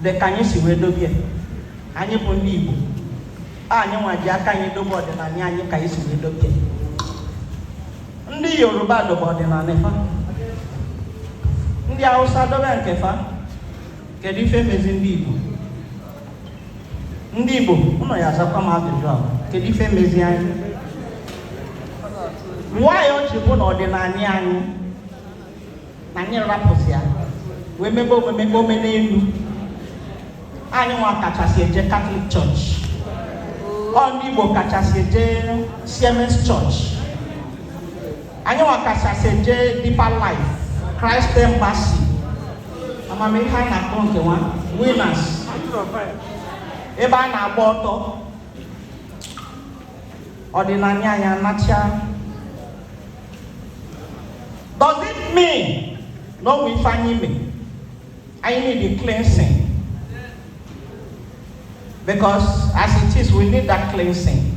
Dị ka anyị si wee dobie, anyị bụ ndị Igbo, anyị nwa ji aka anyị dobe ọdịnala anyị ka anyị si wee dobie. Ndị Yoruba dobe ọdịnala fa, ndị Hausa dobe nke fa. Kedu ife mezi ndị Igbo? Ndị Igbo, ụnọ ya azakwa m ajụjụ a. Kedu ife mezi anyị? Nwayọ ji bụ na ọdịnala anyị na anyị rapụzi ya wee mebe omume omenelu. Anyị nwa kachasị eje Catholic Church, ọ ndị Igbo kachasị eje Siemens Church, anyị nwa kachasị eje Deeper Life, Christ Embassy, amamihe a na-akpọ nke nwa Winners, ebe a na-agba ọtọ. Ọdịnala anyị anacha. Does it mean na ọ bụ ife anyị mee? Anyị need the cleansing, because as it is, we need that cleansing.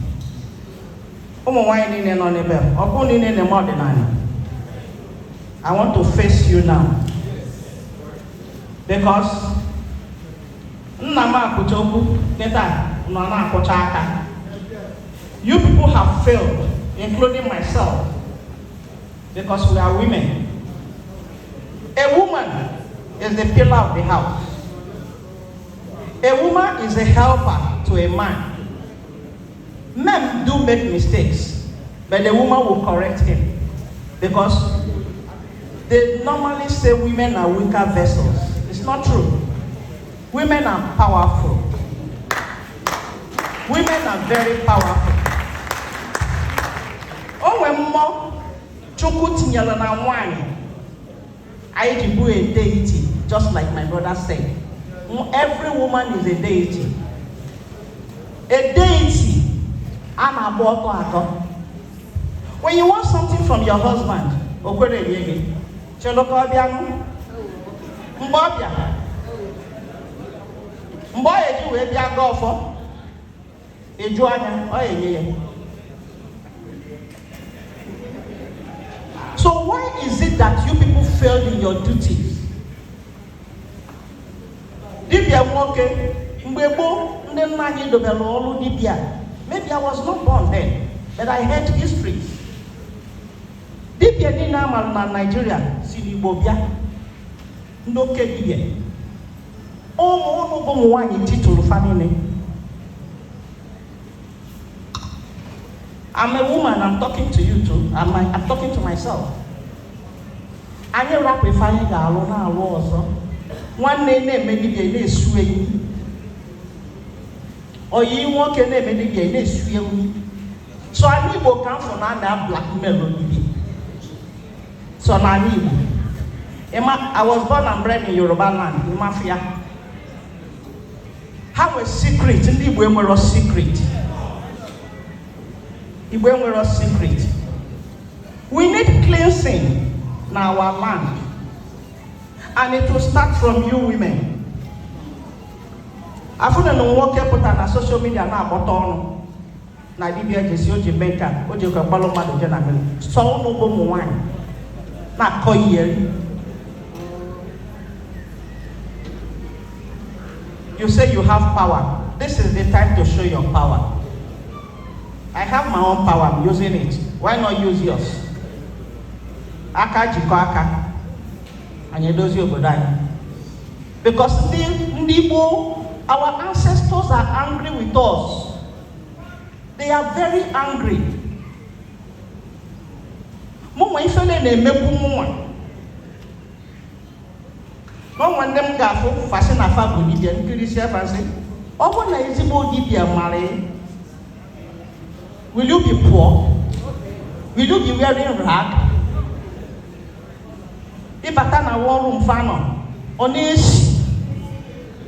Ụmụ nwanyị niile nọ n'ebe a, ọ bụrụ niile na-eme ọdịnala, I want to face you now, because nna m akwụcha okwu kịta nọ na-akwụcha aka. You people have failed, including myself, because we are women. A woman is the pillar of the house. A woman is a helper to a man. Men do make mistakes, but the woman will correct him, because they normally say women are weaker vessels. It's not true. Women are powerful. Women are very powerful. O nwee mmụọ Chukwu tinyere na nwanyị anyị ji bụ a deity. Just like my brother said, every woman is a deity. A deity a na-agba ọtọ atọ. When you want something from your husband, o kwere enye gị, chelụ ka ọ bịanụ. Mgbe ọ bịa, mgbe ọ eji wee bịa gaa ọfọ eju anya, ọ enye ya. So why is it that you people failed in your duties? Dibịa nwoke, mgbe gboo, ndị nna anyị dobere ọrụ dibịa. Maybe I was not born then, but I heard histories. Dibịa niile a mara na Nigeria si n'Igbo bịa. Ndị oke dibịa, ụmụ ụnụ bụ ụmụ nwaanyị titụrụ fa niile. I'm a woman, I'm talking to you too. I'm talking to myself. Anyị rapụ ife anyị ga-alụ na-alụ ọzọ. Nwanne na-eme dibịa na-esu enyi. Oyi nwoke na-eme dibịa na-esu enyi. So ala Igbo ka m fụ na a na blackmail dibịa. So n'ala Igbo. Ima, I was born and bred in Yoruba land, Imafia. Ha nwere secret, ndị Igbo enwero secret. Igbo enwero secret. We need cleansing in our land. And it will start from you women. Afụna na nwoke pụta na social media na-agbọta ọnụ na dibịa jesi o ji mee nke a, o ji ka gbalụ mmadụ je na mmiri. Sọ ụnụ bụ ụmụ nwaanyị na-akọ ihe. You say you have power. This is the time to show your power. I have my own power, I'm using it. Why not use yours? Aka jikọ aka, anyị edozi obodo anyị. Because ndị Igbo, our ancestors are angry with us. They are very angry. Mụnwa ifele na-emegbu mụnwa. N'ọnwa ndị m ga-afụ fasị na fa bụ dibịa, nkiri si afa nsị. Ọ bụrụ na ezigbo dibịa mara, will you be poor? Will you be wearing rag? Ịbata na war room fa nọ, ọ na-esi.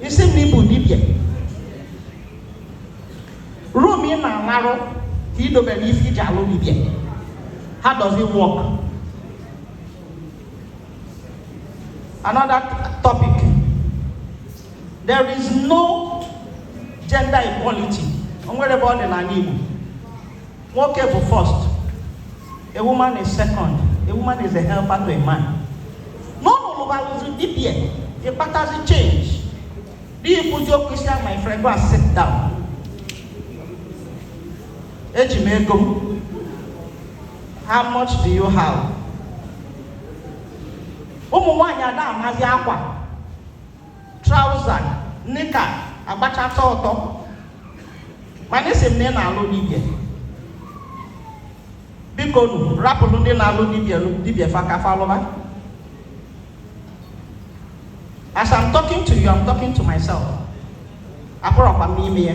Isi m na ịbụ dibịa. Room ị na-alarụ ka ị dobere ife iji alụ dibịa. How does it work? Another topic. There is no gender equality. O nwere ebe ọ dị n'ala Igbo. Nwoke bụ first, a woman is second, a woman is a helper to a man. N'ọnụ lụbalụzi dibịa, ịkpatazi change. Di ikwuzi okwu isi, "My friend, go and sit down. Eji m ego m." How much do you have? Ụmụ nwaanyị ada amazi akwa trouser, knicker, agbachata ọtọ, mana esi m na ị na-alụ dibịa. Biko nu, rapụrụ ndị na-alụ dibịa dibịa fa ka fa lụba. As I'm talking to you, I'm talking to myself. Akpọrọkwa m n'ime ya.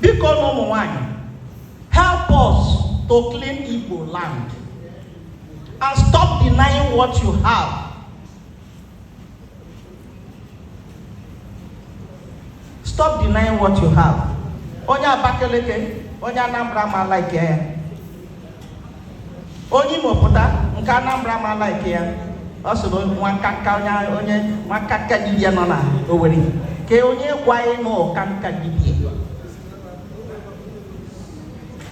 Biko na ụmụ nwanyị, help us to clean Igbo land and stop denying what you have. Stop denying what you have. Onye Abakaliki, onye Anambra ma like ya, onye Imo pụta, nke Anambra ma like ya. Ọ sịrị nwa nkanka onye onye nwa nkanka dibịa nọ na Owerri ka onye gwa ịnụ ọkanka dibịa.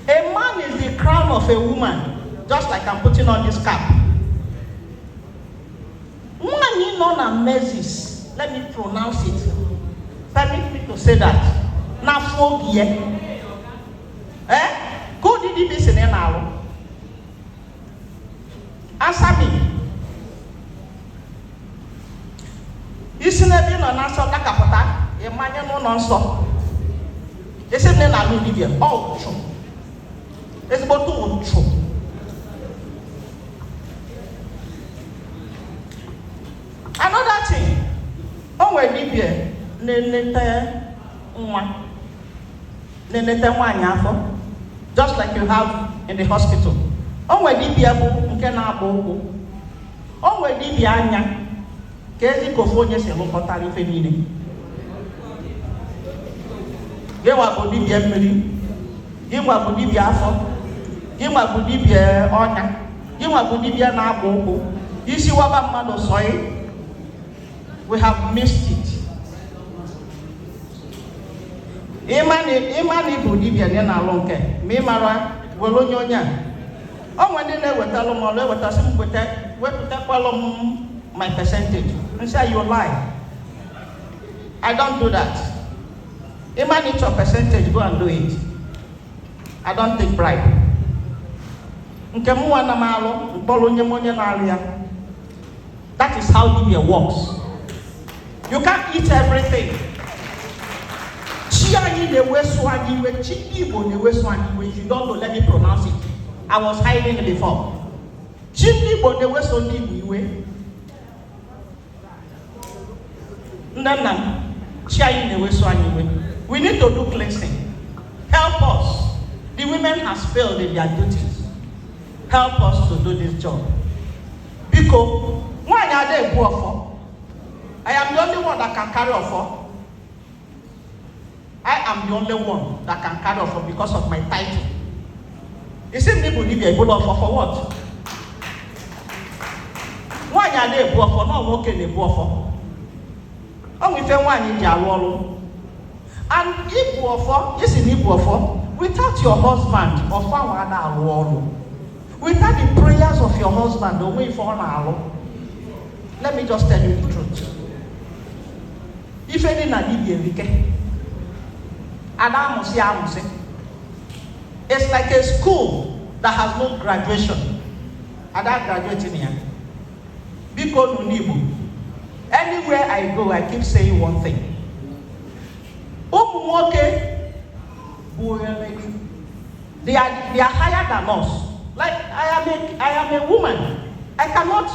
A man is the crown of a woman, just like I'm putting on this cap. Nwaanyị nọ na menses, let me pronounce it, permit me to say that, n'afọ oge ya, eh, ka ụdị dibịa si na ị na-alụ? Answer me. Isi n'ebe ị nọ na nsọ dakapụta, ịmanye n'ụlọ nsọ, isi m na ị na-alụ dibịa. Ọ ụchụ, ezigbote ụchụ. Another thing, o nwere dibịa na-enete nwa, na-enete nwaanyị afọ, just like you have in the hospital. O nwere dibịa bụ nke na-agba ụkwụ, o nwere dibịa anya. Ka ezi ka ofu onye si lụkọtara ife niile. Gị nwa bụ dibịa mmiri, gị nwa bụ dibịa afọ, gị nwa bụ dibịa ọnya, gị nwa bụ dibịa na-agba ụkwụ, isi waba mmadụ sọị. We have missed it. Ịma na ịbụ dibịa na ị na-alụ nke ma ị mara were onye onye a. O nwere ndị na-ewetalụ m ọlụ, ewetasị m, weta, wepụtakwalụ m my percentage. Nsị, "You lie. I don't do that." Ịma na ịchọ percentage, go and do it. I don't take bribe. Nke m nwa na m alụ mkpọrọ onye m onye na-alụ ya. That is how dibia works. You can't eat everything. Chi anyị na-eweso anyị iwe. Chi ndị Igbo na-eweso anyị iwe. If you don't know, let me pronounce it. I was hiding before. Chi ndị Igbo na-eweso ndị Igbo iwe. Nne nna m, chi anyị na-eweso anyị iwe. We need to do cleansing. Help us. The women has failed in their duties. Help us to do this job. Biko, nwaanyị ada ebu ọfọ. I am the only one that can carry ọfọ. I am the only one that can carry ọfọ because of my title. Isi m bụ dibịa, ebula ọfọ for what? Nwaanyị ada ebu ọfọ, na nwoke na-ebu ọfọ. Ọ nwe ife nwaanyị ji alụ ọrụ. And ibu ọfọ, isi na ibu ọfọ, without your husband, ọfọ ahụ ada alụ ọrụ. Without the prayers of your husband, onwe ife ọ na-alụ. Let me just tell you the truth. Ife dị na dibịa erike. Ada amụsị amụsị. It's like a school that has no graduation. Ada graduating ya. Biko nu n'Igbo. Anywhere I go, I keep saying one thing. Ụmụ nwoke bụ, they are higher than us. Like I am a woman. I cannot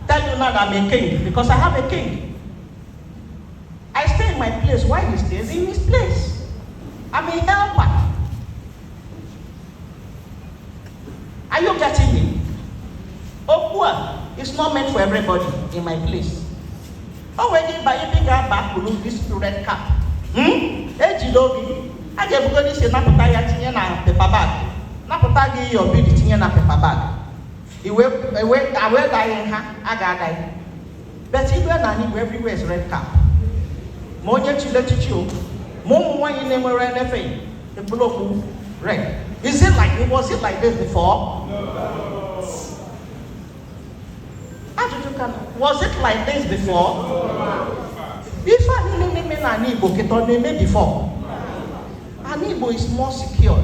tell you now that I'm a king because I have a king. I stay in my place while he stays in his place. I'm a helper. Are you getting me? Okwu a is not meant for everybody in my place. O nwere ike ịba ebe ị ga-aba akpụrụ this red cap. Ejide obi a ga-ebugodo isi napụta ya tinye na paper bag. Napụta gị your bead tinye na paper bag. Iwe wee daghị ha a ga-ada ya. But ibe na Igbo, everywhere is red cap. Ma onye chiri echichi o, ma ụmụ nwaanyị na-enwere anything, ekpuru okpu red. Is it like, was it like this before? No. Ajụjụ ka Was it like this before? Ife a niile na-eme n'ala Igbo kịta, ọ na-eme before? Ala Igbo is more secured.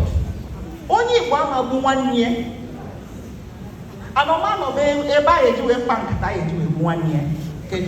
Onye Igbo amagbu nwanne ya, anọmanọ bụ ebe a eji wee kpa nkata, a eji wee gbu nwanne ya.